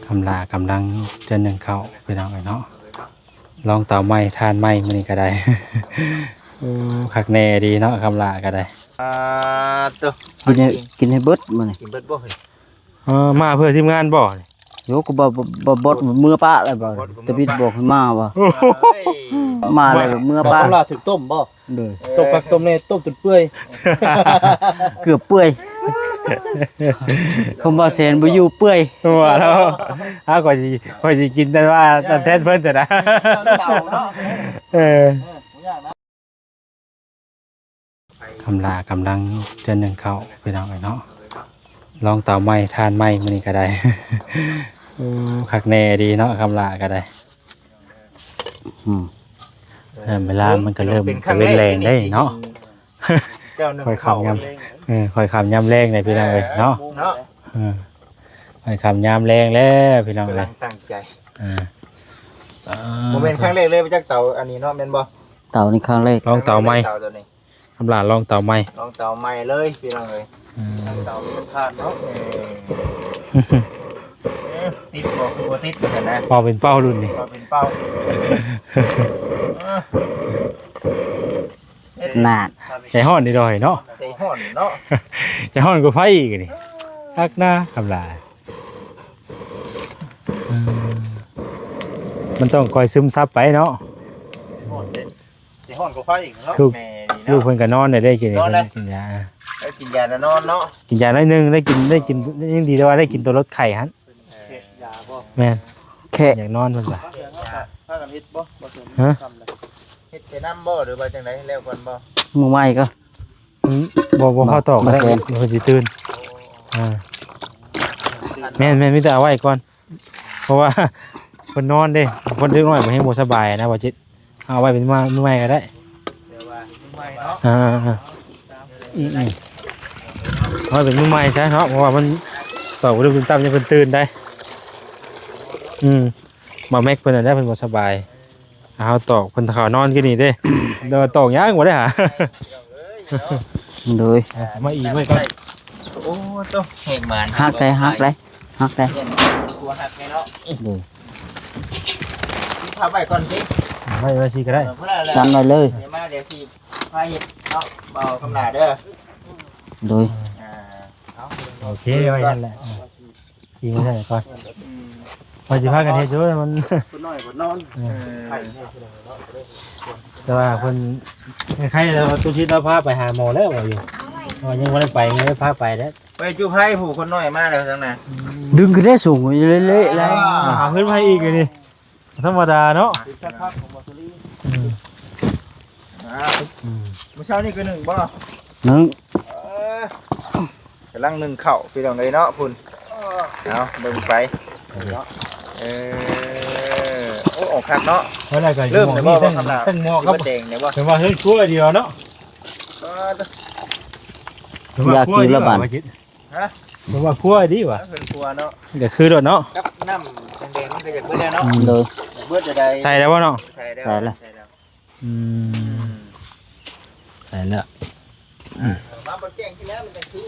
ຄຳຫຼ້າກຳລັງຈະໜຶ້ງເຂົ້າພີ່ນ້ອງເອີຍເນາະ ລອງເຕົາໃໝ່ຖ່ານໃໝ່ມື້ນີ້ກໍໄດ້. ໂອ້ ຄັກແນ່ດີເນາະ ຄຳຫຼ້າກໍໄດ້. ອ່າ ໂຕ ກິນໃຫ້ ກິນໃຫ້ເບິດມື້ນີ້ ກິນເບິດບໍ່ເຮີ້ຍ? ເອີ ມາເພື່ອທີມງານບໍ່? ໂຍ ກໍບໍ່ ບໍ່ ບໍ່ ບໍ່ເມືອປະແລ້ວບໍ່? ບໍ່ ບໍ່ ຕະບິດບອກໃຫ້ມາບໍ່? ໂອ້ໂຫ ເອີຍ ມາແລ້ວເມືອປະ. ເອົາລະ ຖືກຕົ້ມບໍ່? ໂດຍ ເອີ ຕົ້ມຄັກຕົ້ມແນ່ ຕົ້ມຈົນເປື່ອຍ ເກືອບເປື່ອຍ ຄຳວ່າແສນບໍ່ຢູ່ເປື່ອຍ ວ່າແລ້ວ. ອ້າວ ຂ້ອຍຊິ ຂ້ອຍຊິກິນແຕ່ວ່າ ເອີ ແທນເພິ່ນຊັ້ນນະ ເອີ ເອີ ບໍ່ຍາກນະ. ຄຳຫຼ້າກຳລັງຈະໜຶ້ງເຂົ້າພີ່ນ້ອງເອີຍເນາະ ລອງເຕົາໃໝ່ຖ່ານໃໝ່ມື້ນີ້ກໍໄດ້. ໂອ້ ຄັກແນ່ດີເນາະ ຄຳຫຼ້າກໍໄດ້. ອືມ ເລີ່ມເວລາມັນກໍເລີ່ມຕະເວັນແລງໄດ້ເນາະ ເຈົ້າໜຶ້ງເຂົ້າ ຄ່ອຍຄ່ຳຍາມ ເອີ ຄ່ອຍຄ່ຳຍາມແລງໄດ້ພີ່ນ້ອງເອີຍເນາະ ເອີ ເນາະ ເອີ ຄ່ອຍຄ່ຳຍາມແລງແລ້ວພີ່ນ້ອງເອີຍ ກຳລັງຕັ້ງໃຈ ເອີ ບໍ່ແມ່ນຄັ້ງແລກເລີຍ ໄປຈັກເຕົາອັນນີ້ເນາະ ແມ່ນບໍ່? ເຕົານີ້ຄັ້ງແລກ ລອງເຕົາໃໝ່ ເຕົາຕົວນີ້ ຄຳຫຼ້າລອງເຕົາໃໝ່ ລອງເຕົາໃໝ່ເລີຍພີ່ນ້ອງເອີຍ ອືມ ເຕົາມັນຜ່ານເນາະ ເອີ ຕິດບໍ່ ຄືບໍ່ຕິດກັນນະ ເປົ່າເປັນເປົ້າລຸ້ນນີ້ ເປົ່າເປັນເປົ້າ ນານ ໃຈຮ້ອນນີ້ດອຍເນາະ ໃຈຮ້ອນເນາະ ໃຈຮ້ອນກວ່າໄຟອີກນີ້ ຄັກນະ ຄຳຫຼ້າ ອືມ ມັນຕ້ອງຄ່ອຍຊຶມຊັບໄປເນາະ ຮ້ອນເດ້. ຊິຮ້ອນກວ່າໄຟອີກເນາະ ລູກ ແມ່ນີ້ເນາະ ລູກເພິ່ນກໍນອນໄດ້ ໄດ້ກິນ ນອນແລ້ວ ເພິ່ນກິນຢາ ໄດ້ກິນຢາແລ້ວນອນເນາະ ກິນຢາໜ້ອຍໜຶ່ງ ໄດ້ກິນ ໄດ້ກິນ ຍັງດີແຕ່ວ່າໄດ້ກິນຕົວລົດໄຂ້ຫັ້ນ ເອີ ຢາບໍ່ ແມ່ນ ແຄ່ ຢາກນອນເພິ່ນວ່າ ພາກັນເຮັດບໍ່ ບໍ່ເຖິງ ຮະ ເຮັດໄປນຳບໍ່ ຫຼືວ່າຈັ່ງໃດ ແລ້ວກ່ອນບໍ່ ມື້ໃໝ່ກໍ ອືມ ບໍ່ ບໍ່ ບໍ່ ພໍຕອກ ບໍ່ແຊນ ເພິ່ນຊິຕື່ນ ອ່າ ແມ່ນໆ ມີແຕ່ເອົາໄວ້ກ່ອນ ເພາະວ່າເພິ່ນນອນເດ້ ຄົນເດັກນ້ອຍບໍ່ແຮງບໍ່ສະບາຍນະ ບໍ່ຈິດ ເອົາໄວ້ເປັນມື້ໃໝ່ກໍໄດ້ ແຕ່ວ່າມື້ໃໝ່ເນາະ ອ່າ ອືມໆ ເອົາໄວ້ເປັນມື້ໃໝ່ຊະເນາະ ເພາະວ່າມັນຕອກບໍ່ລຶກຕື່ມຕ່ຳ ຍັງເພິ່ນຕື່ນໄດ້ ອືມ ບ່າວແມັກເພິ່ນນັ້ນແຫຼະ ເພິ່ນບໍ່ສະບາຍ ເຮົາຕອກເພິ່ນເຂົ້ານອນຄືນີ້ເດ້ ແຕ່ວ່າຕອກຍາກບໍ່ໄດ້ຫາ ໂດຍ ມາອີກໄວ້ກ່ອນ ໂອ້ ໂຕ ແຮງມານ ຫັກໄດ໋ ຫັກໄດ໋ ຫັກໄດ໋ ຕົວຫັກແນ່ເນາະ ໂດຍ ພາໄປກ່ອນຕິ ໄວ້ ໄວ້ຊິກໍໄດ້ ເອີ ພຸ້ນລະ ກັນໄວ້ເລີຍ ດຽວມາ ດຽວຊິພາເຮັດເນາະ ເບົາຄຳຫຼ້າເດີ ໂດຍ ອ່າ ເອົາ ໂອເຄ ໄວ້ຫັ້ນແຫຼະ ອີກມື້ໃດກ່ອນ ອືມ ວ່າຊິພາກັນເຮັດຢູ່ ມັນ ຄົນນ້ອຍບໍ່ນອນ ເອີ ເອີ ແຕ່ວ່າເພິ່ນ ໃຄແລ້ວ ຕູ້ຊິດລາວພາໄປຫາໝໍແລ້ວວ່າຢູ່ ວ່າຍັງບໍ່ໄດ້ໄປ ຍັງໄດ້ພາໄປເດ້ ໄປຈຸໄພຜູ້ຄົນນ້ອຍມາແລ້ວທາງນັ້ນ ດຶງຂຶ້ນໄດ້ສູງເລະໆແລ້ວ ອ່າ ຫາຂຶ້ນໄປອີກນີ້ ທຳມະດາເນາະ ອືມ ອ່າ ອືມ ມື້ເຊົ້ານີ້ກໍໜຶ້ງບໍ່? ໜຶ້ງ ເອີ ກຳລັງໜຶ້ງເຂົ້າພີ່ນ້ອງເອີຍເນາະ ພຸ້ນ ເອົາເບິ່ງໄປ ເອີ ໂອ້ ອອກຄັກເນາະ ເລີ່ມແລ້ວບໍ່? ມີທັງ ທັງໝໍ້ກັບ ແດງແລ້ວບໍ່? ແຕ່ວ່າເຮືອນຄົວດຽວເນາະ ເອີ ຢາກກິນລະບາດ ຮະ ເພິ່ນວ່າຄົວດີຫວາ ເພິ່ນຄົວເນາະ ກໍຄືໂລດເນາະ ກັບນ້ຳແດງໆ ມັນກໍຢາກເບິດແລ້ວເນາະ ອືມ ໂດຍ ຢາກເບິດໃດໆ ໃສ່ແລ້ວບໍ່ເນາະ? ໃສ່ແລ້ວ ໃສ່ແລ້ວ ໃສ່ແລ້ວ ອືມ ມາບໍ່ແຈ້ງທີ່ແລ້ວມັນກໍຄື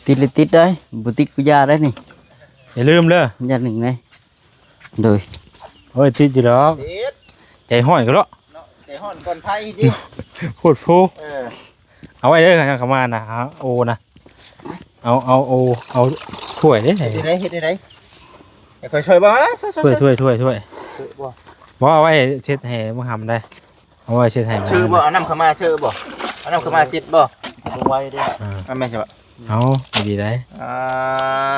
ຕິດເລີຍຕິດໄດ໋ ບໍ່ຕິດກໍຢ່າໄດ໋ນີ້ ຢ່າລືມເດີ ຢ່າໜຶ້ງເດ້ ໂດຍ ໂອ້ຍ ຕິດຢູ່ດອກ ຕິດ ໃຈຮ້ອນກໍເນາະ ເນາະ ໃຈຮ້ອນກ່ອນໄຟຕິ ໂພດໂພ ເອີ ເອົາໄວ້ເດີ ເຂົ້າມານະ ໂອນະ ເອົາ ເອົາໂອ ເອົາຖ້ວຍເດ້ ເຮັດໄດ້ ເຮັດໄດ້ ໃຫ້ຂ້ອຍຊ່ອຍບໍ່? ຊ່ອຍ ຊ່ອຍ ຊ່ອຍ ຖ້ວຍ ຖ້ວຍ ຖ້ວຍ ເອີ ບໍ່ ບໍ່ ເອົາໄວ້ເຊັດໃຫ້ບັກຫຳໄດ້ ເອົາໄວ້ເຊັດໃຫ້ ຊື່ບໍ່? ເອົານ້ຳເຂົ້າມາຊື່ບໍ່? ເອົານ້ຳເຂົ້າມາຊິດບໍ່? ລົງໄວ້ເດ້ ອ່າ ເອົາແມ່ນຊິບໍ່? ເອົາ ດີໄດ໋ ອ່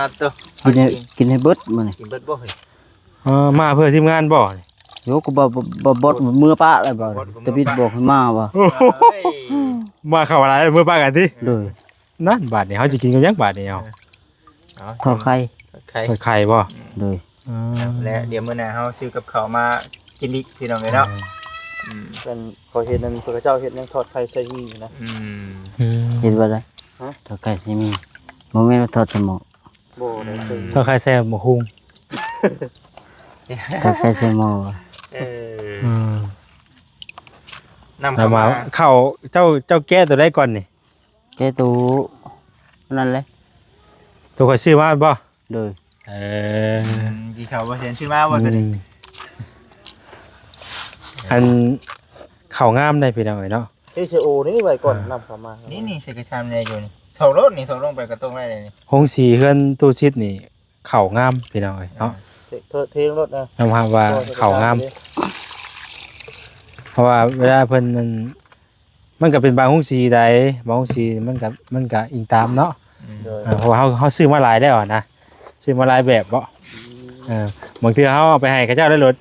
າ ໂຕ ກິນໃຫ້ ກິນໃຫ້ເບິດມື້ນີ້ ກິນເບິດບໍ່ເຮີ້ຍ? ເອີ ມາເພື່ອທີມງານບໍ່? ໂຍ ກໍບໍ່ ບໍ່ ບໍ່ ບໍ່ເມືອປະແລ້ວບໍ່? ບໍ່ ບໍ່ເມືອປະ ຕະບິດບອກໃຫ້ມາບໍ່? ໂອ້ໂຫ ເອີຍ ມາເຂົ້າຫຼາຍເມືອປະກັນຕິ? ໂດຍ ນັ້ນບາດນີ້ເຮົາຊິກິນກັບຫຍັງບາດນີ້ເອົາ? ເອີ ເອົາ ທອດໄຂ່ ທອດໄຂ່ ທອດໄຂ່ບໍ່? ໂດຍ ອ່າ ແລະ ດຽວມື້ໜ້າເຮົາຊື້ກັບເຂົ້າມາກິນອີກ ພີ່ນ້ອງເອີຍເນາະ ອືມ ອືມ ເພິ່ນ ເຂົາເຮັດນັ້ນ ເຂົາເຈົ້າເຮັດຫຍັງ ທອດໄຂ່ໃສ່ໝີ່ນະ ອືມ ອືມ ເຮັດບໍ່ໄດ້ ຮະ ທອດໄຂ່ໃສ່ໝີ່ ບໍ່ແມ່ນວ່າທອດໃສ່ໝໍ້ ບໍ່ໄດ້ ອືມ ໃສ່ໝີ່ ທອດໄຂ່ໃສ່ໝາກຫຸ່ງ ທອດໄຂ່ໃສ່ໝໍ້ ເອີ ອືມ ນ້ຳເຂົ້າມາ ເຂົ້າ ເຈົ້າ ເຈົ້າແກະໂຕໃດກ່ອນນີ້? ແກະໂຕນັ້ນແຫຼະ ໂຕຂ້ອຍຊື້ມາແມ່ນບໍ່? ໂດຍ ເອີ ອືມ ກິນເຂົ້າບໍ່ແຊນ ຊື້ມາບໍ່ ອືມ ຕົວນີ້? ອັນ ເຂົ້າງາມໄດ໋ພີ່ນ້ອງເອີຍເນາະ. ເອ ເຊໂອນີ້ໄວ້ກ່ອນ ອ່າ ນຳເຂົ້າມາ ນີ້ ນີ້ໃສ່ກະຊາມແດ່ຢູ່ນີ້ ຖອກໂລດນີ້ ຖອກລົງໄປກະຕົງໄດ້ເລີຍນີ້. ໂຮງສີເຮືອນຕູ້ຊິດນີ້ ເຂົ້າງາມພີ່ນ້ອງເອີຍເນາະ. ເທ ເທລົງລົດນະ ຍອມຮັບວ່າເຂົ້າງາມ. ເພາະວ່າເວລາເພິ່ນນັ້ນ ມັນກະເປັນບາງໂຮງສີໃດ໋ ບາງໂຮງສີມັນກະ ມັນກະອີງຕາມເນາະ. ອືມ ໂດຍ ເອີ ເພາະວ່າເຮົາ ເຮົາຊື້ມາຫຼາຍແລ້ວນະ ຊື້ມາຫຼາຍແບບເບາະ. ອືມ ເອີ ບາງເທື່ອເຮົາເອົາໄປໃຫ້ເຂົາເຈົ້າໄດ້ໂລດ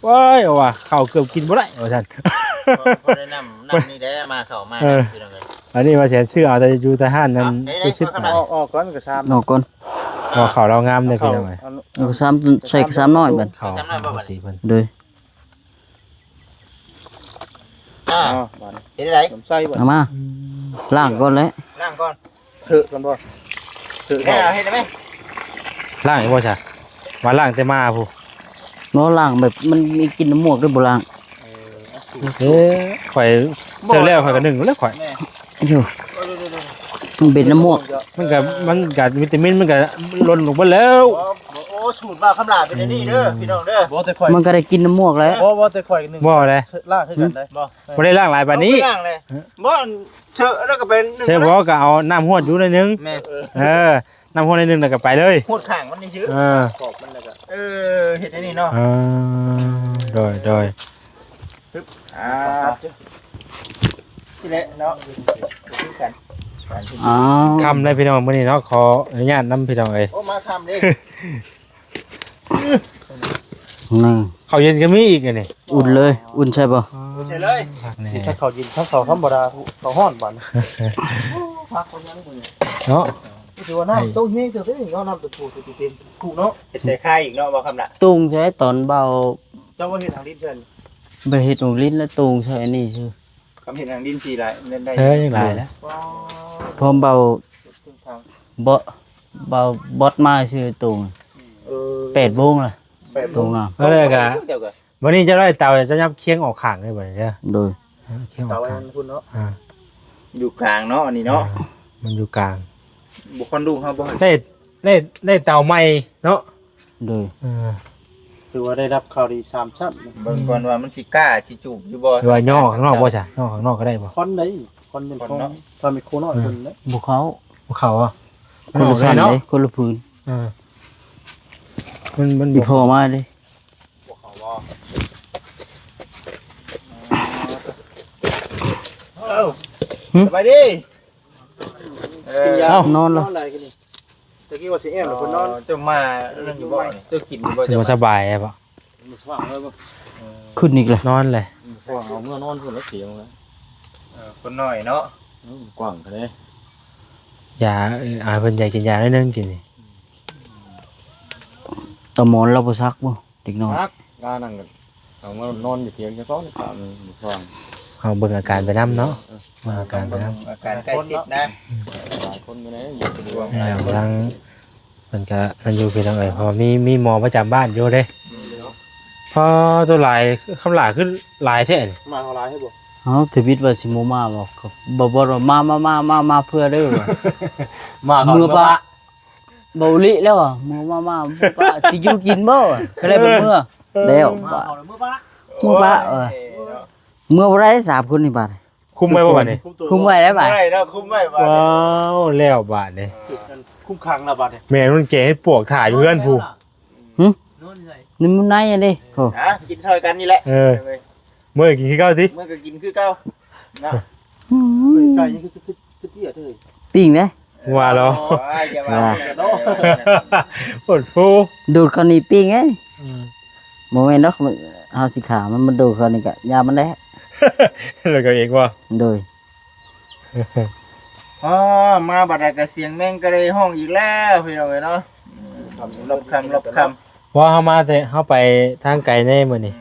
ໂອ້ຍ ວ່າເຂົ້າເກືອບກິນບໍ່ໄດ້ວ່າຊັ້ນ. ພໍ ພໍໄດ້ນ້ຳ ນ້ຳນີ້ແຫຼະ ມາເຂົ້າມາ ເອີ ພີ່ນ້ອງເອີຍ. ອັນນີ້ວ່າແຊນຊື້ເອົາແຕ່ຢູ່ແຕ່ຮ້ານນັ້ນ ອ່ະ ໄດ້ ໄດ້ ຊື້ ອອກ ອອກກ່ອນກະຊາມ ອອກກ່ອນ. ເອົາເຂົ້າລາວງາມເດ້ພີ່ນ້ອງເອີຍ. ເອົາກະຊາມໃສ່ກະຊາມນ້ອຍບັດ ເຂົ້າສີເພິ່ນ ໂດຍ. ອ່າ ເຮັດໄດ້ ເອົາມາ ອືມ ລ້າງກ່ອນແຫຼະ ລ້າງກ່ອນ. ເຊີກ່ອນບໍ່? ເຊີ ເຮັດໄດ້ໄໝ? ລ້າງອີກບໍ່ຊະ? ວ່າລ້າງແຕ່ມາພຸ້ນ. ບໍ່ ລ້າງແບບມັນມີກິ່ນນ້ຳໝວກເດ້ ບໍ່ລ້າງ. ເອີ ຂ້ອຍເຊີແລ້ວ ຂ້ອຍກະໜຶ້ງແລ້ວຂ້ອຍ. ແມ່ ຢູ່ ມັນເປັນນ້ຳໝວກ ມັນກະ ມັນກະວິຕາມິນມັນກະຫຼົ່ນລົງເບິດແລ້ວ. ໂອ້ ສູດບ່າວຄຳຫຼ້າເປັນອັນນີ້ເດີ ອືມ ພີ່ນ້ອງເດີ. ມັນກະໄດ້ກິ່ນນ້ຳໝວກແຫຼະ. ບໍ່ ບໍ່ແຕ່ຂ້ອຍໜຶ້ງ ບໍ່ໄດ້ ລ້າງຄືກັນໄດ໋. ບໍ່ ບໍ່ໄດ້ລ້າງຫຼາຍປານນີ້ ບໍ່ໄດ້ລ້າງເລີຍ. ບໍ່ ເຊີແລ້ວກະໄປໜຶ້ງ ເຊີບໍ່ກະເອົານ້ຳຮວດຢູ່ໜ້ອຍໜຶ່ງ. ແມ່ນ ເອີ ນ້ຳຮວດໜ້ອຍໜຶ່ງແລ້ວກະໄປເລີຍ ຮວດຂ້າງມັນນີ້ຊື່. ເອີ ຂອບມັນແລ້ວກະ ເອີ ເຮັດອັນນີ້ເນາະ. ເອີ ໂດຍ ໂດຍ ປຶບ ອ່າ ນີ້ແຫຼະເນາະ ຄືກັນ. ອ້າວ ຄ່ຳແລ້ວພີ່ນ້ອງ ມື້ນີ້ເນາະ ຂໍອະນຸຍາດນຳພີ່ນ້ອງເອີຍ. ໂອ້ ມາຄ່ຳເດ້. ໜຶ່ງ ເຂົ້າເຢັນກະມີອີກອັນນີ້ ອຸ່ນເລີຍ ອຸ່ນໃສ່ບໍ່? ອໍ ອຸ່ນໃສ່ເລີຍ ຄັກແນ່. ມີທັງເຂົ້າເຢັນ ທັງເຂົ້າທຳມະດາ ເຂົ້າຮ້ອນບາດນີ້. ໂອ້ ພັກເຂົາຍັງມື້ນີ້ເນາະ ຖືວ່ານ້ຳ ໃຫ້ ຕົກແຮງເຕີບເດ້ເນາະ ນ້ຳຕົກພູ ຕົກເຕັມພູເນາະ. ເຮັດໃສ່ຄາຍອີກເນາະ ບໍ່ຄຳລະ ຕຸງໃສ່ຕອນເບົາ. ເຈົ້າບໍ່ເຮັດທາງດິນເຊີນ ບໍ່ເຮັດຂອງດິນແລ້ວ ຕຸງໃສ່ອັນນີ້ຊື່. ຄຳເຮັດທາງດິນສີຫຼາຍ ໄດ້ ເອີ ຍັງຫຼາຍແລ້ວ. ພໍເບົາ ເບົາ ເບົາບອດມາຊື່ຕຸງ. ເອີ ແປດໂມງລະ ແປດໂມງ ຕຸງງາມ. ເອີ ກະ ເຈົ້າກະ ວັນນີ້ເຈົ້າໄດ້ເຕົາ ເຈົ້າຫຍັບຄຽງອອກຂ້າງເລີຍບັດນີ້ເດີ. ໂດຍ ເອີ ຄຽງອອກຂ້າງ ເຕົາມັນພຸ້ນເນາະ. ອ່າ ຢູ່ກາງເນາະ ອັນນີ້ເນາະ. ອ່າ ມັນຢູ່ກາງ ບໍ່ຄອນລຸກເຮົາບໍ່ ໄດ້ ໄດ້ ໄດ້ເຕົາໃໝ່ເນາະ. ໂດຍ ເອີ ຖືວ່າໄດ້ຮັບຂ່າວດີສາມຊັ້ນ. ເບິ່ງກ່ອນວ່າມັນຊິກ້າຊິຈູບຢູ່ບໍ່ ຫຼືວ່າຍໍ້ຂ້າງນອກບໍ່ຊະ? ຍໍ້ຂ້າງນອກກະໄດ້ບໍ່? ຄອນໄດ້ ຄອນເປັນ ຄອນເນາະ ຄອນເປັນໂຄນ້ອຍເພິ່ນເດ້. ບໍ່ເຂົ້າ ບໍ່ເຂົ້າ ບໍ່ເຂົ້າ ຄົນລະຊັ້ນເດ້ ຄົນລະພື້ນ. ເອີ ມັນ ມັນບໍ່ພໍມາເດ້. ບໍ່ເຂົ້າບໍ່? ເອົ້າ ຫຶ ສະບາຍດີ. ເອີ ກິນຢາ ເອົ້າ ນອນລະ ນອນລະ. ຕະກີ້ວ່າຊິແອບລະ ເພິ່ນນອນ. ເຈົ້າມານັ້ນຢູ່ບໍ່ນີ້? ເຈົ້າກິນຢູ່ບໍ່? ບໍ່ສະບາຍບໍ່? ມັນສວ່າງເລີຍບໍ່? ເອີ ຂຶ້ນອີກລະ ນອນເລີຍ. ມັນສວ່າງ ເອົາເມືອນອນພຸ້ນລະ ສຽງລະ. ເອີ ຄົນນ້ອຍເນາະ. ເອີ ກວ້າງກະເດ້. ຢາ ເອີ ອາ ເພິ່ນຢາກກິນຢາໜ້ອຍໜຶ່ງກິນນີ້. ຕາໝອນລາວບໍ່ຊັກບໍ່? ເດັກນ້ອຍ ຄັກ ການັ່ງກັນ ເອົາມານອນຢູ່ທຽງເຈົ້າຂອງ ຕາມໝູ່ຟັງ. ເຮົາເບິ່ງອາການໄປນຳເນາະ. ເອີ ເບິ່ງອາການໄປນຳ ອາການໃກ້ຊິດນະ. ອືມ ຫຼາຍຄົນຢູ່ໃນ ຢູ່ສະດວກ. ແລ້ວທາງເພິ່ນກະນັ້ນຢູ່ພີ່ນ້ອງເອີຍ ເພາະມີ ມີໝໍປະຈຳບ້ານຢູ່ເດ້. ອືມ ພໍໂຕຫຼາຍ ຄຳຫຼ້າຄືຫຼາຍແທ້ນີ້. ມາເຮົາຫຼາຍໃຫ້ບໍ່? ເຮົາທະວິດວ່າຊິບໍ່ມາບໍ່ ບໍ່ ບໍ່ ມາ ມາ ມາ ມາ ມາເພື່ອເດີ. ມາເຂົາເມືອປະ ເບົາລິແລ້ວວ່າ ເມືອມາ ມາ ປະ ຊິຢູ່ກິນບໍ່? ກະເລີຍບໍ່ເມືອ ແລ້ວ ມາເຂົາເມືອປະ ເມືອປະ. ເອີ ເມືອບໍ່ໄດ້ສາມຄົນນີ້ບາດ. ຄຸມໄວ້ບໍ່ບາດນີ້? ຄຸມໄວ້ແລ້ວບາດ ໄດ້ແລ້ວ ຄຸມໄວ້ບາດ. ວ້າວ ແລ້ວບາດນີ້ ຄຸມຂັງແລ້ວບາດນີ້. ແມ່ນ ມັນແກງເຫັດປວກຖ້າຢູ່ເຮືອນພຸ້ນ. ຫຶ ນີ້ມັນໃນອັນນີ້. ໂອ້ ຫາກິນຊ່ອຍກັນນີ້ແຫຼະ. ເອີ ເມື່ອຍກິນຄືເກົ່າຕິ ເມື່ອຍກະກິນຄືເກົ່າເນາະ. ອືມ ເອີຍ ໄກ່ນີ້ຄື ຄື ຄືເຕ້ຍເລີຍ ປີ້ງເດ້. ວ່າລະ ໂອ້ຍ ຢ່າວ່າເນາະ ໂພດໂພ. ດູດເຂົ້ານີ້ປີ້ງເອີຍ. ອືມ ບໍ່ແມ່ນດອກ ເຮົາຊິຂ້າມັນ ມັນດູດເຂົ້ານີ້ກະຢ່າມັນແຫຼະ. ແລ້ວກະເອງບໍ່? ໂດຍ. ອໍ ມາບາດໃດກະສຽງແມງກະໄດ້ຮ້ອງອີກແລ້ວພີ່ນ້ອງເອີຍເນາະ. ອືມ ລັບຄ່ຳ ລັບຄ່ຳ ເພາະເຮົາມາແຕ່ ເຮົາໄປທາງໄກແນ່ມື້ນີ້. ອື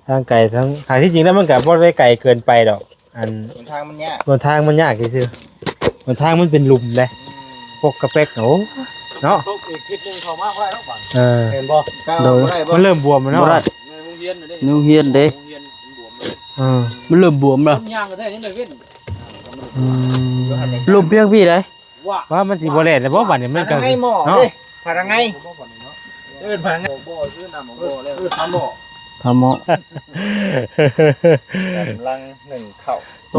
ມ ທາງໄກ ທາງ ທາງທີ່ຈິງແລ້ວມັນກະບໍ່ໄດ້ໄກເກີນໄປດອກ ອັນ ຫົນທາງມັນຍາກ ຫົນທາງມັນຍາກຊື່ໆ ຫົນທາງມັນເປັນຫຼຸມເດ້. ອືມ ປົກກະແປັກ ໂອ້ ເນາະ ຕົກອີກທິດໜຶ່ງເຂົ້າມາບໍ່ໄດ້ດອກບາດ. ເອີ ແມ່ນບໍ່? ໂດຍ ບໍ່ໄດ້ບໍ່? ມັນເລີ່ມບວມແລ້ວເນາະ. ບໍ່ໄດ້ ໃນໂຮງຮຽນນະເດ້ ໃນໂຮງຮຽນມັນບວມເລີຍ. ເອີ ມັນເລີ່ມບວມແລ້ວ ຄົນຍ່າງກະໄດ້ ຍັງໄດ້ເວັ້ນ. ອືມ ລົມພຽງພີ້ໃດ. ວ່າ ວ່າມັນຊິບໍ່ແລ່ນແລ້ວບໍ່ບາດນີ້ ມັນກະ ໃນໝໍ້ ເນາະ ເດ້ ພະລັງໄງ ເອີ້ນພະລັງໄງ ບໍ່ ບໍ່ ຊື່ນ້ຳບໍ່ແລ້ວ ເອີ້ນພະໝໍ້ ພະໝໍ້ ກຳລັງໜຶ້ງເຂົ້າ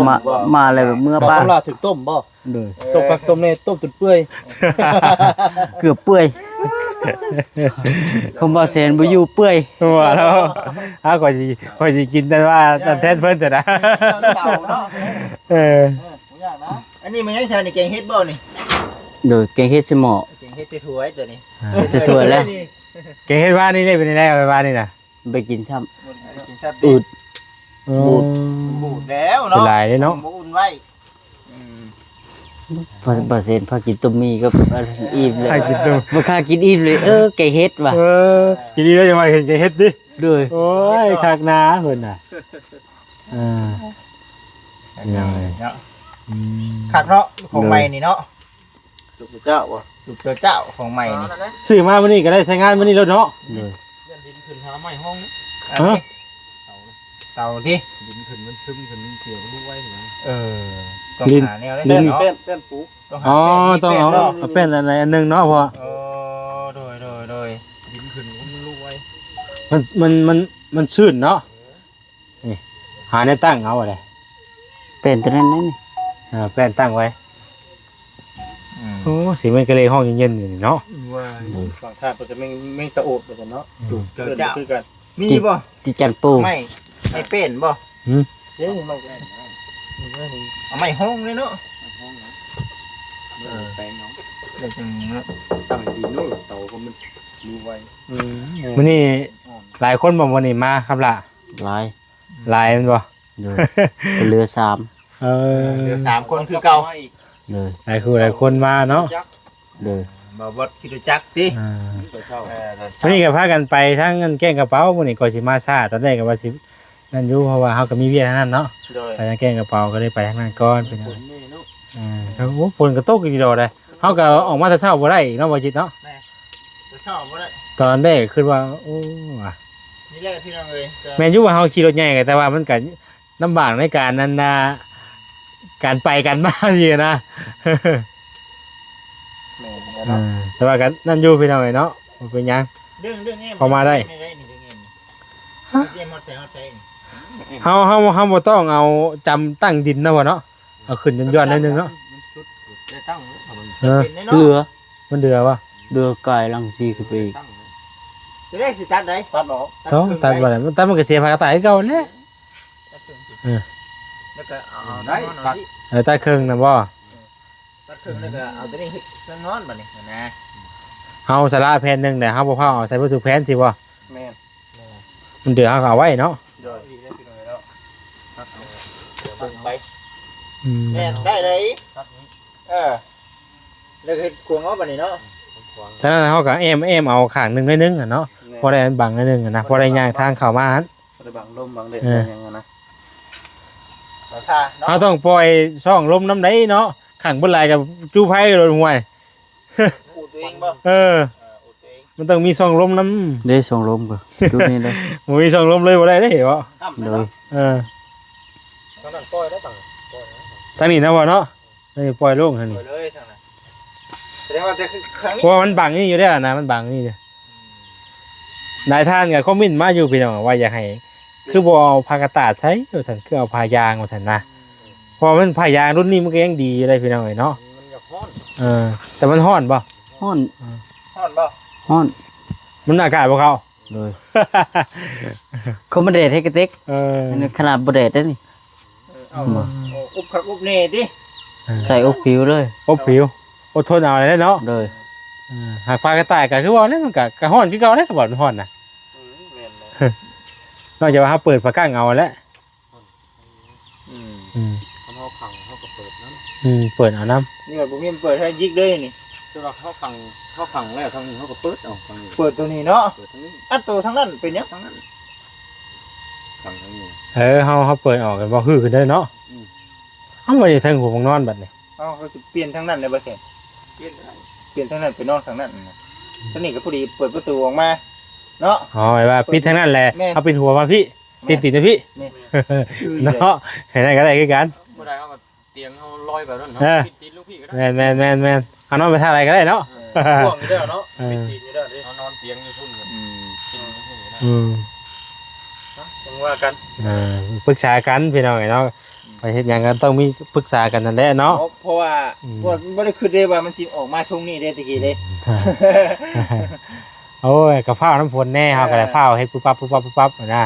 ມາ ມາແລ້ວເມືອບ້ານ ປາມລາຖືກຕົ້ມບໍ່? ໂດຍ ເອີ ຕົ້ມຄັກຕົ້ມແນ່ ຕົ້ມຈົນເປື່ອຍ ເກືອບເປື່ອຍ ຄຳວ່າແສນບໍ່ຢູ່ເປື່ອຍ ວ່າແລ້ວ ອາ ຂ້ອຍຊິ ຂ້ອຍຊິກິນແຕ່ວ່າ ແທນເພິ່ນຊັ້ນນະ ເອີ ເອີ ບໍ່ຍາກນະ ອັນນີ້ມັນຫຍັງຊະນີ້ ແກງເຫັດບໍ່ນີ້? ໂດຍ ແກງເຫັດໃສ່ໝໍ້ ແກງເຫັດໃສ່ຖ້ວຍຕົວນີ້ ອ່າ ໃສ່ຖ້ວຍແລ້ວ ແກງເຫັດວານນີ້ເດ້ ເປັນແນວໃດວານນີ້ນະ? ໄປກິນຊ້ຳ ບໍ່ໄດ້ກິນຊ້ຳ ອືດ ເອີ ບູດ ບູດແລ້ວເນາະ ເສຍດາຍເດ້ເນາະ ບໍ່ອຸ່ນໄວ້ ອືມ ພາ ພາເຊັນ ພາກິນຕົ້ມໝີ່ກັບອັນອີ່ມເລີຍ ພາກິນຕົ້ມ ບໍ່ຄ່າກິນອີ່ມເລີຍ ເອີ ແກງເຫັດວ່າ ເອີ ກິນອີ່ມແລ້ວຍັງວ່າເຫັນແກງເຫັດຕິ ໂດຍ ໂອ້ຍ ຄັກນາເພິ່ນນະ ອ່າ ເນາະ ອືມ ຄັກເນາະ ຂອງໃໝ່ນີ້ເນາະ ໂດຍ ສູດເຈົ້າບໍ່? ສູດເຈົ້າຂອງໃໝ່ນີ້ ຊື້ມາມື້ນີ້ກໍໄດ້ໃຊ້ງານມື້ນີ້ໂລດເນາະ ໂດຍ ຢ້ານດິນຂຶ້ນຫາໄມ້ຫ້ອງ ຮະ? ເຕົາ ເຕົາຕິ ດິນຂຶ້ນມັນຊຶມຂຶ້ນ ມັນເສຍມັນຮູ້ໄວນະ ເອີ ຕ້ອງ ດິນ ຫາແນວໃດ ດິນ ເນາະ ແປ້ນ ແປ້ນປູ ຕ້ອງຫາ ອໍ ແປ້ນ ຕ້ອງເອົາ ມີແປ້ນ ເອົາແປ້ນອັນໃດອັນໜຶ່ງເນາະ ເພາະວ່າ ເອີ ໂດຍ ໂດຍ ໂດຍ ດິນຂຶ້ນມັນຮູ້ໄວ ມັນ ມັນ ມັນ ມັນຊືນເນາະ ນີ້ ຫາແນວຕັ້ງເອົາເດ້ ແປ້ນຕົວນັ້ນນະນີ້ ເອີ ແປ້ນຕັ້ງໄວ້ ອືມ ໂອ້ ສຽງແມງກະເລນຮ້ອງເຢັນໆຢູ່ນີ້ເນາະ ວ່າ ອືມ ຝັ່ງທ່ານເພິ່ນກໍແມ່ງ ແມ່ງຕະໂອດວ່າຊັ້ນເນາະ ອືມ ເກີດຄືກັນ ມີບໍ່? ຕິຈັນປູ ໄມ້ ໄມ້ເປັນບໍ່? ຫືມ ເດ້ ໄມ້ເປັນ ເອົາໄມ້ໂຮງເລີຍເນາະ ໄມ້ໂຮງນະ ເອີ ແປງເອົາ ແລ້ວຈັ່ງເນາະ ຕັ້ງດີໂນ ເຕົາກໍມັນ ອືມ ມື້ນີ້ຫຼາຍຄົນບໍ່ ມື້ນີ້ມາຄຳຫຼ້າ? ຫຼາຍ ຫຼາຍແມ່ນບໍ່? ໂດຍ ເຫຼືອສາມ ເອີ ເຫຼືອສາມຄົນຄືເກົ່າ ໂດຍ ຫຼາຍຄູ່ຫຼາຍຄົນມາເນາະ ໂດຍ ບ່າວບອດກິດຈັກຕິ ອ່າ ເອີ ມື້ນີ້ກໍພາກັນໄປທາງອັນແກ້ງກະເປົາ ມື້ນີ້ກໍຊິມາຊ້າ ຕອນແລກກໍວ່າຊິ ນັ້ນຢູ່ ເພາະວ່າເຮົາກໍມີວຽກທາງນັ້ນເນາະ ໂດຍ ໄປທາງແກ້ງກະເປົາກໍເລີຍໄປທາງນັ້ນກ່ອນ ເປັນຫຍັງ ຝົນນີ້ເນາະ ອ່າ ໂອ້ ຝົນກໍຕົກອີກດອກໃດ ເຮົາກໍອອກມາແຕ່ເຊົ້າບໍ່ໄດ້ອີກເນາະ ບໍ່ຈິດເນາະ ແມ່ນ ແຕ່ເຊົ້າບໍ່ໄດ້ ຕອນແລກກໍຄິດວ່າ ໂອ້ ວ່າ ນີ້ແຫຼະພີ່ນ້ອງເອີຍ ແມ່ນຢູ່ວ່າເຮົາຂີ່ລົດໃຫຍ່ກໍ ແຕ່ວ່າມັນກໍລຳບາກໃນການນັ້ນນະ ການໄປການມາຊີ້ນະ ແມ່ນແລ້ວເນາະ ເອີ ແຕ່ວ່າກໍນັ້ນຢູ່ພີ່ນ້ອງເອີຍເນາະ ບໍ່ເປັນຫຍັງ ດຶງ ດຶງແອ້ມ ເຂົ້າມາໄດ້ ແອ້ມ ແອ້ມຮອດໃສ ຮອດໃສ ເຮົາ ເຮົາ ເຮົາບໍ່ຕ້ອງເອົາຈຳຕັ້ງດິນນະບໍ່ເນາະ ເອົາຂຶ້ນຍ້ອນໆໜ້ອຍໜຶ່ງເນາະ ມັນສຸດໄດ້ຕັ້ງ ເອີ ເຫຼືອ ມັນເຫຼືອບໍ່? ເຫຼືອກາຍຫຼັງຊີຂຶ້ນໄປອີກ ຈະໄດ້ຊິຕັດໃດ ຕັດອອກ ເອົາ ຕັດເຄິ່ງ ຕັດບໍ່ໄດ້ ຕັດມັນກໍເສຍພາກະຕາຍຄືເກົ່າແຫຼະ ຕັດເຄິ່ງ ເອີ ແລ້ວກໍເອົາ ໄດ້ ຕັດ ເອີ ຕັດເຄິ່ງນະບໍ່? ເອີ ຕັດເຄິ່ງແລ້ວກໍເອົາຕົວນີ້ເຮັດເຄື່ອງນອນບັດນີ້ນະ ເຮົາສະຫຼະແຜ່ນໜຶ່ງແຫຼະ ເຮົາບໍ່ພາເອົາໃສ່ເບິດທຸກແຜ່ນຊິບໍ່? ແມ່ນ ມັນເດືອເຮົາກໍເອົາໄວ້ເນາະ ໂດຍ ອືມ ແມ່ນ ໄດ້ ໄດ້ ເອີ ແລ້ວກໍເຮັດຂວາງເອົາບັດນີ້ເນາະ ສະນັ້ນເຮົາກໍແອ້ມ ແອ້ມເອົາຂ້າງໜຶ່ງໜ້ອຍໜຶ່ງຫັ້ນເນາະ ແມ່ນ ພໍໄດ້ອັນບັງໜ້ອຍໜຶ່ງຫັ້ນນະ ພໍໄດ້ຍ່າງທາງເຂົ້າມາຫັ້ນ ບໍ່ໄດ້ບັງລົມບັງແດດ ເອີ ຫຍັງຫັ້ນນະ ເຮົາຕ້ອງປ່ອຍຊ່ອງລົມນຳໃດເນາະ ຂັງເບິດຫຼາຍກໍຈູ່ໄຟໂລດ ຫ້ວຍ ອູດຕົວເອງບໍ່? ເອີ ເອີ ອູດຕົວເອງ ມັນຕ້ອງມີຊ່ອງລົມນຳ ເດ້ ຊ່ອງລົມກໍຈຸດນີ້ເດ້ ບໍ່ມີຊ່ອງລົມເລີຍບໍ່ໄດ້ເດ້ ເຫັນບໍ່? ໂດຍ ເອີ ທາງນັ້ນປ່ອຍໄດ້ ທາງ ປ່ອຍ ທາງນີ້ນະບໍ່ເນາະ ເອີ ນີ້ປ່ອຍລົງຫັ້ນນີ້ ປ່ອຍເລີຍທາງນັ້ນ ສະແດງວ່າແຕ່ຂ້າງນີ້ ເພາະວ່າມັນບັງນີ້ຢູ່ແລ້ວນະ ມັນບັງນີ້ເດ້ ອືມ ຫຼາຍທ່ານກໍຄອມເມັນມາຢູ່ພີ່ນ້ອງ ວ່າຢາກໃຫ້ ຄືບໍ່ເອົາຜ້າກະຕາດໃສ່ວ່າຊັ້ນ ຄືເອົາຜ້າຢາງວ່າຊັ້ນນະ ເພາະວ່າມັນຜ້າຢາງລຸ້ນນີ້ມັນກໍຍັງດີຢູ່ເດ້ພີ່ນ້ອງເອີຍເນາະ ມັນຢາກຮ້ອນ ເອີ ແຕ່ມັນຮ້ອນບໍ່? ຮ້ອນ ເອີ ຮ້ອນບໍ່? ຮ້ອນ ມັນອາກາດບໍ່ເຂົ້າ ໂດຍ ຄົນມັນແດດເຮັດກະຕິກ ເອີ ອັນນີ້ຂະໜາດບໍ່ແດດເດ້ນີ້ ເອີ ເອົາ ອືມ ອົບຄັກອົບແນ່ຕິ ເອີ ໃສ່ອົບຜິວເລີຍ ອົບຜິວ ອົດທົນເອົາແຫຼະເນາະ ໂດຍ ເອີ ຫາກຜ້າກະຕາດກໍຄືວ່າແຫຼະ ມັນກໍ ກໍຮ້ອນຄືເກົ່າແຫຼະ ກໍບໍ່ຮ້ອນນະ ອືມ ແມ່ນແຫຼະ ນອກຈາກວ່າເຮົາເປີດຝາກັ້ງເອົາແຫຼະ ອືມ ອືມ ຄັນເຮົາຂັງເຮົາກໍເປີດນຳ ອືມ ເປີດເອົານຳ ນີ້ວ່າບໍ່ມີ ເປີດໃຫ້ຢິກເລີຍນີ້ ຄືວ່າເຮົາຂັງ ເຮົາຂັງແລ້ວທາງນີ້ເຮົາກໍເປີດເອົາທາງນີ້ ເປີດຕົວນີ້ເນາະ ເປີດທາງນີ້ ອັດໂຕທາງນັ້ນເປັນຫຍັງ? ທາງນັ້ນ ຂັງທາງນີ້ ເອີ ເຮົາ ເຮົາເປີດອອກກັນບໍ່ ຮືຂຶ້ນໄດ້ເນາະ ອືມ ເອົາ ບໍ່ໄດ້ເທິງຫົວໝອງນອນບັດນີ້ ເຮົາ ເຮົາຊິປ່ຽນທາງນັ້ນໄດ້ບໍ່ແຊນ? ປ່ຽນໄດ້ ປ່ຽນທາງນັ້ນໄປນອນທາງນັ້ນນະ ທາງນີ້ກໍພໍດີເປີດປະຕູອອກມາເນາະ ອໍ ແບບວ່າປິດທາງນັ້ນແຫຼະ ແມ່ນ ເຮົາປິ່ນຫົວມາພີ້ ແມ່ນ ປິ່ນຕີນມາພີ້ ແມ່ນ ເນາະ ເຮັດຫຍັງກໍໄດ້ຄືກັນ ບໍ່ໄດ້ເຮົາກໍຕຽງເຮົາລອຍໄປນັ້ນ ເຮົາ ເອີ ປິ່ນຕີນລົງພີ້ກໍໄດ້ ແມ່ນໆໆໆ ເຮົານອນໄປທ່າໃດກໍໄດ້ເນາະ ເອີ ພວກນີ້ແລ້ວເນາະ ເອີ ໄປຕີນຢູ່ແລ້ວເດ້ ເຮົານອນຕຽງຢູ່ພຸ້ນ ອືມ ກິນຢູ່ພຸ້ນນະ ອືມ ເນາະ ຈັ່ງວ່າກັນ ເອີ ປຶກສາກັນພີ່ນ້ອງເອີຍເນາະ ອືມ ໄປເຮັດຫຍັງກໍຕ້ອງມີປຶກສາກັນນັ້ນແຫຼະເນາະ ເພາະ ເພາະວ່າ ອືມ ບໍ່ ບໍ່ໄດ້ຄິດເດ້ວ່າມັນຊິອອກມາຊົງນີ້ເດ້ຕະກີ້ເດ້ ໂອ້ຍ ກໍຟ້າວນຳຝົນແດ່ ເອີ ເຮົາກໍໄດ້ຟ້າວເຮັດປຸບປັບ ປຸບປັບ ປຸບປັບນະ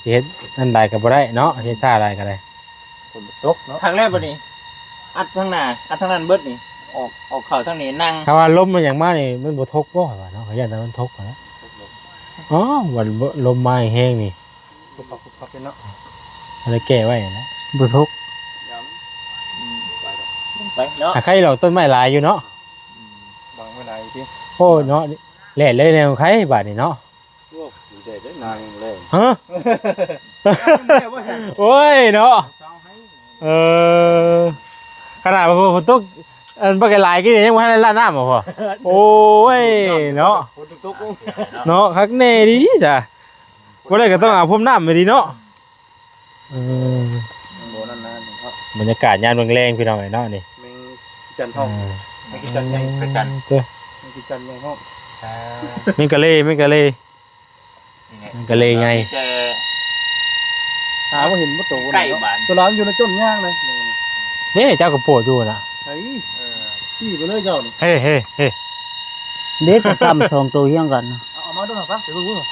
ຊິເຮັດນັ້ນຫຼາຍກໍບໍ່ໄດ້ເນາະ ເຮັດຊ້າຫຼາຍກໍໄດ້ ຝົນຕົກເນາະ ຄັກແລ້ວບັດນີ້ ອັດທາງໜ້າ ອັດທາງນັ້ນເບິດນີ້ ອອກ ອອກເຂົ້າທາງນີ້ນັ່ງ ຖ້າວ່າລົມມັນຫຍັງມານີ້ ມັນບໍ່ທົກບໍ່ ຂ້ອຍວ່າເນາະ ຂ້ອຍຢ້ານແຕ່ມັນທົກຫັ້ນແຫຼະ ອໍ ວັນລົມມາແຮງໆນີ້ ປຸບປັບ ປຸບປັບເນາະ ບໍ່ໄດ້ແກ້ໄວ້ຫັ້ນແຫຼະ ບໍ່ທົກ ອືມ ໄປເນາະ ອ່ະ ໄຄດອກ ຕົ້ນໄມ້ຫຼາຍຢູ່ເນາະ ອືມ ບັງໄວ້ຫຼາຍຕິ ໂອ້ ເນາະ ແລ່ນເລີຍແນວໄຄບາດນີ້ເນາະ ໂອ້ ແດດໄດ້ນາງແລ້ວ ຮະ ໂອ້ຍເນາະ ເອີ ຂະໜາດວ່າຝົນຕົກ ອັນບັກຫຼາຍກີ້ນີ້ຍັງບໍ່ທັນໄດ້ລາດນ້ຳບໍ່ພໍ່ ໂອ້ຍເນາະ ຝົນຕົກ ເນາະ ຄັກແນ່ດີຊະ ບໍ່ໄດ້ກໍຕ້ອງອາບພົມນ້ຳແມ່ນດີເນາະ ເອີ ບໍ່ນັ້ນນະ ບັນຍາກາດຍາມແລງໆ ພີ່ນ້ອງເອີຍເນາະ ນີ້ ແມງຈັນທອງ ເອີ ແມງຈັນໃຫຍ່ ແມງຈັນ ເອີ ແມງຈັນໃຫຍ່ຮ້ອງ ອ່າ ແມງກະເລ ແມງກະເລ ນີ້ແຫຼະ ແມ່ນກະເລໃຫຍ່ ມີແຕ່ ຫາບໍ່ເຫັນບໍ່ໂຕ ໃກ້ບ້ານ ໂຕລາວຢູ່ໃນຕົ້ນຍາງເລີຍ ເດ້ ເຈົ້າກໍໂປດຢູ່ນະ ໄອ້ ເອີ ຂີ່ໄປເລີຍເຈົ້ານີ້ ເຮີ ເຮີ ເຮີ ເດ້ ປາກຳສອງໂຕຮຽງກັນ ເອົາ ເອົາມາດູໜ່ອຍປະ ໄປເບິ່ງດູ ຮະ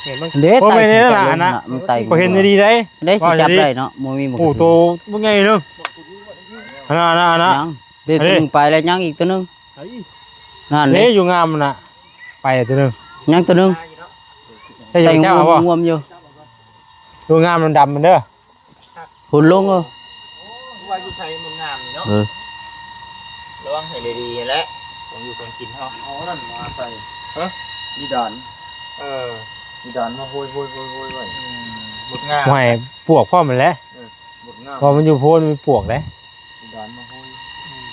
ເຫັນມັນ ເດ້ ໂອ້ ໄຕ່ ແມ່ນແລ້ວລະ ອັນນະ ມັນໄຕ່ ກໍເຫັນດີໆ ໄດ້ ເດ້ ຊິຈັບໄດ້ເນາະ ບໍ່ມີໝູກ ໂອ້ ໂຕບັກໃຫຍ່ເນາະ ອັນນັ້ນ ອັນນັ້ນ ອັນນັ້ນ ຍັງ ເດ້ ອັນນີ້ ໂຕໜຶ່ງໄປແລ້ວ ຍັງອີກໂຕໜຶ່ງ ໃສ ນັ້ນເດ້ ເດ້ ຢູ່ງາມນັ້ນນະ ໄປໂຕໜຶ່ງ ຍັງໂຕໜຶ່ງ ໃສ່ຢູ່ເຈົ້າບໍ່ ງວມຢູ່ ໂຕງາມມັນດຳມັນເດີ ພຸ້ນລົງເອີ ວ່າຢູ່ໃສມັນງາມນີ້ເນາະ ເອີ ລະວັງໃຫ້ດີໆແຫຼະ ຂອງຢູ່ຂອງກິນເຮົາ ເອົາອັນນັ້ນມາໃສ່ ຮະ ດີດານ ເອີ ດີດານມາໂຮຍໆໆໆໄວ້ ອືມ ບົດງາມ ບໍ່ໃຫ້ປວກພ້ອມຫັ້ນແຫຼະ ເອີ ບົດງາມ ເພາະມັນຢູ່ໂພນມັນປວກເດ້ ດານມາໂຮຍ ອືມ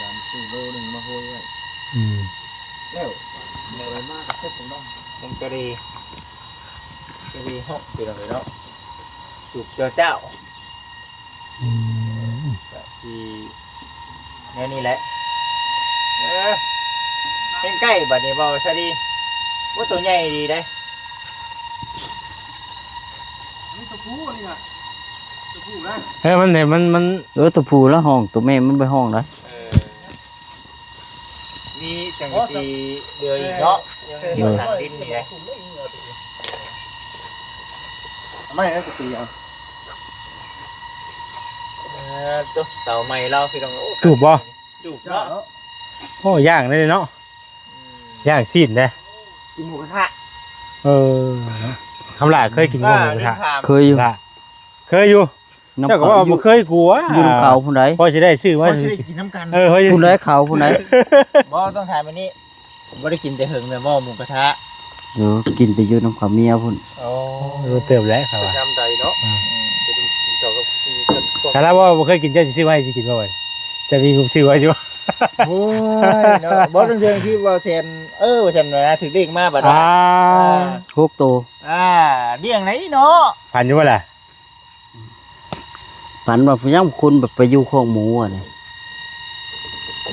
ດານຊື້ໂລໜຶ່ງມາໂຮຍໄວ້ ອືມ ແລ້ວ ແລ້ວໄປມາກໍເສັດເນາະ ມັນກະເລ ກະເລເນາະ ພີ່ນ້ອງເອີຍເນາະ ຈູບເຈົ້າເຈົ້າ ອືມ ກະຊິແນວນີ້ແຫຼະ ເອີ ແຮງໃກ້ບັດນີ້ເວົ້າຊະດີ ໂອ້ ໂຕໃຫຍ່ດີເດ້ ມີຕົວຜູ້ນີ້ນະ ຕົວຜູ້ນະ ເອີ ມັນ ມັນ ມັນ ເອີ ຕົວຜູ້ລະຮ້ອງ ຕົວແມ່ມັນບໍ່ຮ້ອງໃດ ເອີ ມີສັງກະສີເຫຼືອອີກເນາະ ຍັງມີ ເອີ ທາງດິນນີ້ນະ ໄມ້ນັ້ນກໍຕີເອົາ ເອີ ຕົວເຕົາໃໝ່ລາວ ພີ່ນ້ອງ ໂອ້ ຈູບບໍ່? ຈູບເນາະ ໂອ້ ຍ່າງເດ້ເນາະ ອືມ ຍ່າງຊີ້ນເດ້ ກິນໝູກະທະ ເອີ ຄຳຫຼ້າເຄີຍກິນບໍ່ ໝູກະທະ ເຄີຍຢູ່ ເຄີຍຢູ່ ເຈົ້າກໍວ່າບໍ່ເຄີຍ ກູວ່າຢູ່ນຳເຂົາພຸ້ນໃດ ພໍຊິໄດ້ຊື້ມາ ພໍຊິໄດ້ກິນນຳກັນ ເອີ ພໍຊິ ຜູ້ໃດເຂົາຜູ້ໃດ ບໍ່ ຕ້ອງຖາມອັນນີ້ ບໍ່ໄດ້ກິນແຕ່ເຫິງແລ້ວບໍ່ໝູກະທະ ເອີ ກິນແຕ່ຢູ່ນຳເຂົາເມຍພຸ້ນ ໂອ້ ເອີ ເຕີບແຫຼະເຂົາວ່າ ຍາມໃດເນາະ ອືມ ແຕ່ກິນເຂົ້າກັບກິນກັນ ຖ້າລາວວ່າບໍ່ເຄີຍກິນ ເຈົ້າຊິຊື້ມາໃຫ້ຊິກິນບໍ່ບັດນີ້ ເຈົ້າມີງົບຊື້ໄວ້ຊິບໍ່ ໂອ້ຍເນາະ ບໍ່ ເລື່ອງທີ່ວ່າແສນ ເອີ ວ່າແສນນະ ຖືກເລກມາບັດ ອ່າ ຫົກໂຕ ອ່າ ລ້ຽງໄດ້ເນາະ ຝັນຢູ່ບໍ່ລະ? ຝັນວ່າຜູ້ຍັງຄົນແບບໄປຢູ່ຄອກໝູຫັ້ນນະ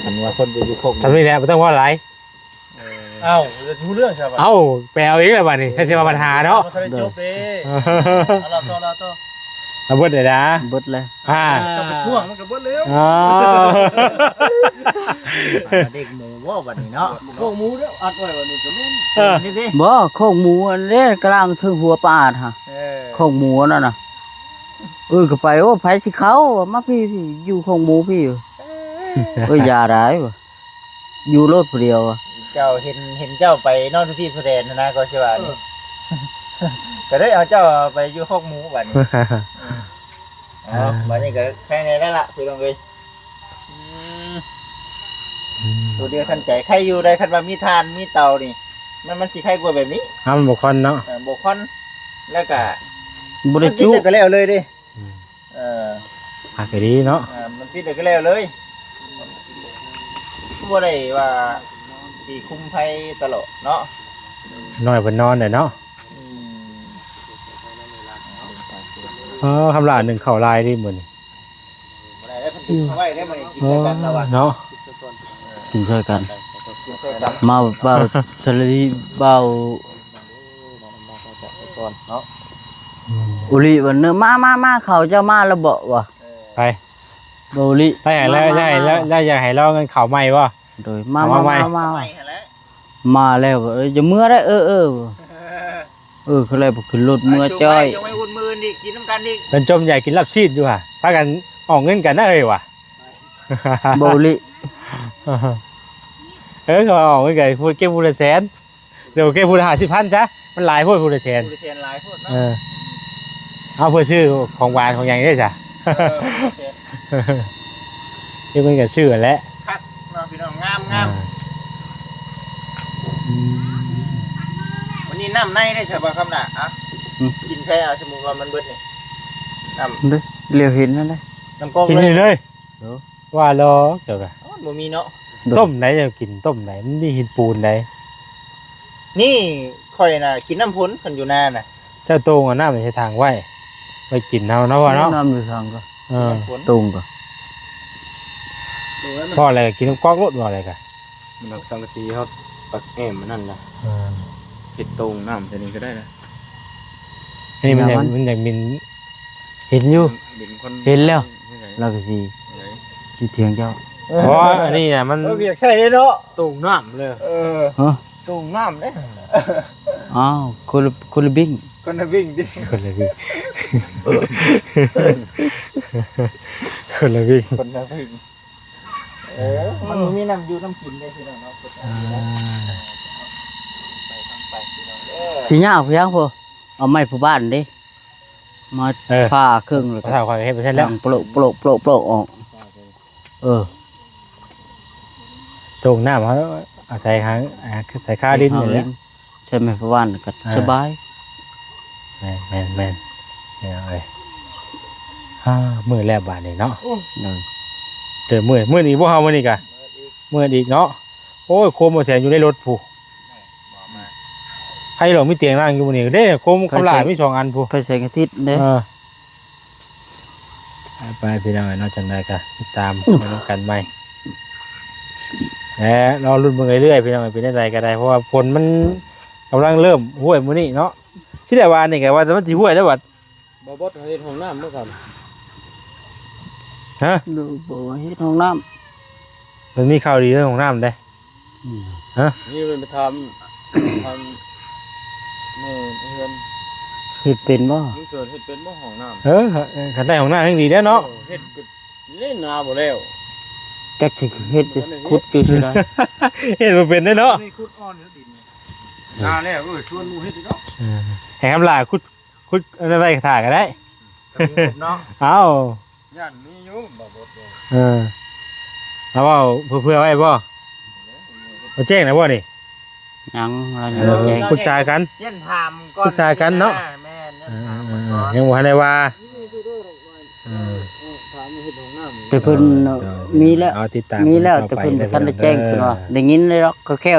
ຝັນວ່າຄົນໄປຢູ່ຄອກໝູ ຊ່ຳນີ້ແຫຼະ ບໍ່ຕ້ອງເວົ້າຫຼາຍ ເອີ ເອົ້າ ຈະຮູ້ເລື່ອງຊະ ເອົ້າ ໄປເອົາອີກແລ້ວບັດນີ້ ຖ້າຊິວ່າບັນຫາເນາະ ບໍ່ທັນໄດ້ຈົບເດ້ ເອົາ ລາວຕໍ່ ລາວຕໍ່ ລາວເບິດເລີຍນະ ເບິດເລີຍ ອ່າ ເຈົ້າໄປທວງມັນກໍເບິດແລ້ວ ອໍ ເດັກໝູບໍ່ບັດນີ້ເນາະ ຄອກໝູເດ້ ອັດໄວ້ບັດນີ້ກໍແມ່ນ ເອີ ນີ້ຕິ ບໍ່ ຄອກໝູອັນເດ້ ກະລາງເທິງຫົວປາອາດຫະ ເອີ ຄອກໝູອັນນັ້ນນະ ເອີ ກໍໄປ ໂອ້ ໃຜຊິເຂົ້າ ມາພີ້ ພີ້ ຢູ່ຂອງໝູພີ້ ເອີ ເອີ ຢ່າຫຼາຍ ຢູ່ໂລດຜູ້ດຽວ ເຈົ້າເຫັນ ເຫັນເຈົ້າໄປນອນຢູ່ພີ້ຜູ້ແດນນະ ກໍຊິວ່ານີ້ ກໍໄດ້ເອົາເຈົ້າໄປຢູ່ຂອງໝູບັດນີ້ ເອົາ ບັດນີ້ກໍໄຄແດ່ແລ້ວລະ ພີ່ນ້ອງເອີຍ ອືມ ອືມ ຕົວດຽວທັນໃຈ ໄຄຢູ່ໄດ໋ ຄັນວ່າມີຖ່ານມີເຕົານີ້ ມັນ ມັນຊິໄຄກວ່າແບບນີ້ ອ່າ ມັນບໍ່ຄວັນເນາະ ເອີ ບໍ່ຄວັນ ແລ້ວກະ ບໍ່ໄດ້ຈຸ ມັນຕິດແລ້ວກໍແລ້ວເລີຍເດ້ ອືມ ເອີ ພັກໃຫ້ດີເນາະ ເອີ ມັນຕິດແລ້ວກໍແລ້ວເລີຍ ບໍ່ໄດ້ວ່າຊິຄຸມໄຟຕະຫຼອດເນາະ ນ້ອຍເພິ່ນນອນແຫຼະເນາະ ອືມ ເອີ ຄຳຫຼ້າໜຶ້ງເຂົ້າຫຼາຍເດ້ມື້ນີ້ ບໍ່ໄດ້ເດ້ ເພິ່ນເອົາໄວ້ເດ້ມື້ນີ້ ກິນໃສ່ກັນລະວ່າ ເນາະ ກິນໃສ່ກັນ ມາເວົ້າສະລະດີ ເວົ້າ ກ່ອນເນາະ ອຸລິວ່າເນີ ມາ ມາ ມາ ເຂົາເຈົ້າມາແລ້ວເບາະວ່າ ໄປ ບໍ່ອຸລິ ໄປໃຫ້ແລ້ວ ມາ ໄດ້ແລ້ວ ມາ ໄດ້ຢາກໃຫ້ລາວເງິນເຂົ້າໃໝ່ບໍ່? ໂດຍ ມາ ມາ ມາ ມາ ມາ ມາແລ້ວ ເອີ ຈະເມືອໄດ້ ເອີ ເອີ ເອີ ເຂົາເລີຍຂຶ້ນລົດເມືອຈ້ອຍ ຈົງໄວ້ ຈົງໄວ້ອຸ່ນມື້ອື່ນອີກ ກິນນຳກັນອີກ ເພິ່ນຈົ່ມຢາກກິນລາບຊີ້ນຢູ່ຫະ ພາກັນອອກເງິນກັນນະເອີຍວ່າ ບໍ່ອຸລິ ເອີ ເຂົາອອກເງິນກັນ ເກັບຜູ້ລະແສນ ດຽວເກັບຜູ້ລະຫ້າສິບພັນຊະ ມັນຫຼາຍໂພດຜູ້ລະແສນ ຜູ້ລະແສນຫຼາຍໂພດເນາະ ເອີ ເອົາເພື່ອຊື້ຂອງຫວານຂອງຫຍັງເດ້ຊະ ເອີ ເກັບເງິນກະຊື້ຫັ້ນແຫຼະ ຄັກເນາະພີ່ນ້ອງ ງາມ ງາມ ອືມ ວັນນີ້ນ້ຳໃນໄດ້ຊະບໍ່ຄຳດາ ອະ ອືມ ກິນໃສ່ເອົາ ສົມມຸດວ່າມັນເບິດນີ້ ນ້ຳ ເດ້ ຫຼຽວເຫັນນັ້ນເດ້ ນ້ຳກອກ ກິນນີ້ເລີຍ ເອີ ວ່າລອເຈົ້າກະ ມັນບໍ່ມີເນາະ ໂດຍ ຕົ້ມໃດເຈົ້າກິນ ຕົ້ມໃດ ມັນມີຫີນປູນໃດ ນີ້ຂ້ອຍນະກິນນ້ຳຝົນ ຄັນຢູ່ນານະ ເຈົ້າໂຕ່ງເອົານ້ຳໃສ່ຖັງໄວ້ ໄວ້ກິນເຮົາເນາະ ພໍ່ເນາະ ນ້ຳຢູ່ຖັງກໍ ເອີ ນ້ຳຝົນ ໂຕ່ງກໍ ພໍແລ້ວກໍກິນກັບກອກໂລດ ພໍແລ້ວກໍ ມັນເອົາສັງກະສີເຮົາປັກແອ້ມອັນນັ້ນນະ ເອີ ເຮັດໂຕ່ງນ້ຳໃສ່ນີ້ກໍໄດ້ນະ ອັນນີ້ມັນຢາກ ມັນຢາກມິນ ເຫັນຢູ່ ເຫັນແລ້ວ ລາວກໍຊິ ຢູ່ຖຽງເຈົ້າ ເພາະວ່າອັນນີ້ນະມັນ ເອີ ວຽກໃຊ້ເດ້ເນາະ ໂຕ່ງນ້ຳເລີຍ ເອີ ຮະ ໂຕ່ງນ້ຳເດ້ ອ້າວ ຄົນລະ ຄົນລະບິ້ງ ຄົນລະບິ້ງຕິ ຄົນລະບິ້ງ ຄົນລະບິ້ງ ຄົນລະບິ້ງ ເອີ ມັນບໍ່ມີນ້ຳຢູ່ນ້ຳກິນເດ້ພີ່ນ້ອງເນາະ ອ່າ ໄປທາງໄປພີ່ນ້ອງເດີ ຊິຍາກພຽງພໍ ເອົາໄມ້ຜູ້ບ້ານເດ້ ມາ ເອີ ຜ່າເຄິ່ງແລ້ວ ພາເຖົ້າຂ້ອຍເຮັດໄປຊັ້ນແລ້ວ ໂປະໂປະໂປະໂປະອອກ ເອີ ໂຕ່ງນ້ຳເຮົາອາໄສຫາ ອາໄສຄາດິນນີ້ແຫຼະ ໃຊ້ໄມ້ປະຫວ່ານກໍ ອ່າ ສະບາຍ ແມ່ນໆໆ ພີ່ນ້ອງເອີຍ ອ່າ ມືດແລ້ວບາດນີ້ເນາະ ໂດຍ ເດີ ມືດ ມືດອີກບໍ່ເຮົາມື້ນີ້ກະ ມືດອີກເນາະ ໂອ້ຍ ໂຄມບໍ່ແສນຢູ່ໃນລົດພຸ້ນ ໃຜຫຼອກມີຕຽງນັ່ງຢູ່ມື້ນີ້ເດ້ ໂຄມຄຳຫຼາຍມີສອງອັນພຸ້ນ ໄປແສງອາທິດເດ້ ເອີ ໄປໆ ພີ່ນ້ອງເນາະ ຈັ່ງໃດກໍຕິດຕາມໄປນຳກັນໃໝ່ ແລະ ລໍລຸ້ນເບິ່ງເລື້ອຍໆ ພີ່ນ້ອງ ເປັນຈັ່ງໃດກໍໄດ້ ເພາະວ່າຝົນມັນກຳລັງເລີ່ມຫ້ວຍມື້ນີ້ເນາະ ຊິໄດ້ວ່ານີ້ກໍວ່າແຕ່ມັນຊິຫ້ວຍແລ້ວບັດ ບໍ່ບົດເຮັດຫ້ອງນ້ຳເມື່ອກ່ອນ ຮະ ບໍ່ເຮັດຫ້ອງນ້ຳ ມັນມີຂ່າວດີເລື່ອງຫ້ອງນ້ຳເດ້ ອືມ ຮະ ນີ້ເພິ່ນໄປຖາມ ຖາມແມ່ເຮືອນ ເຮັດເປັນບໍ່? ລຸງເສີນເຮັດເປັນບໍ່ຫ້ອງນ້ຳ? ເອີ ຄັນໄດ້ຫ້ອງນ້ຳແຮ່ງດີແລ້ວເນາະ ເຮັດກໍເລີຍໜາບໍ່ແລ້ວ ຈັກຊິເຮັດຂຸດຢູ່ໃດ ເຮັດບໍ່ເປັນເດ້ເນາະ ຂຸດອ່ອນຢູ່ດິນ ໜາແລ້ວ ເອີ ຊວນໝູ່ເຮັດຢູ່ເນາະ ເອີ ໃຫ້ຄຳຫຼາຂຸດ ຂຸດອັນນັ້ນໄວ້ຖ້າກໍໄດ້ ເນາະ ເອົ້າ ຢ້ານມີຢູ່ບໍ່ບົດເດ້ ເອີ ລາວເວົ້າເຜື່ອໆໄວ້ບໍ່? ບໍ່ແຈ້ງນະບໍ່ນີ້? ຍັງ ລາວຍັງບໍ່ແຈ້ງ ເອີ ປຶກສາກັນ ຢ້ານຖາມກ່ອນ ປຶກສາກັນເນາະ ແມ່ນ ເອີ ຍັງຖາມກ່ອນ ຍັງບໍ່ທັນໄດ້ວ່າ ເອີ ເອີ ຖາມເຮັດຫ້ອງນ້ຳ ແຕ່ເພິ່ນ ເອີ ມີແລ້ວ ເອົາຕິດຕາມ ມີແລ້ວ ແຕ່ເພິ່ນບໍ່ທັນໄດ້ແຈ້ງ ເພິ່ນວ່າ ໄດ້ຍິນແລ້ວດອກ ກໍແຄ່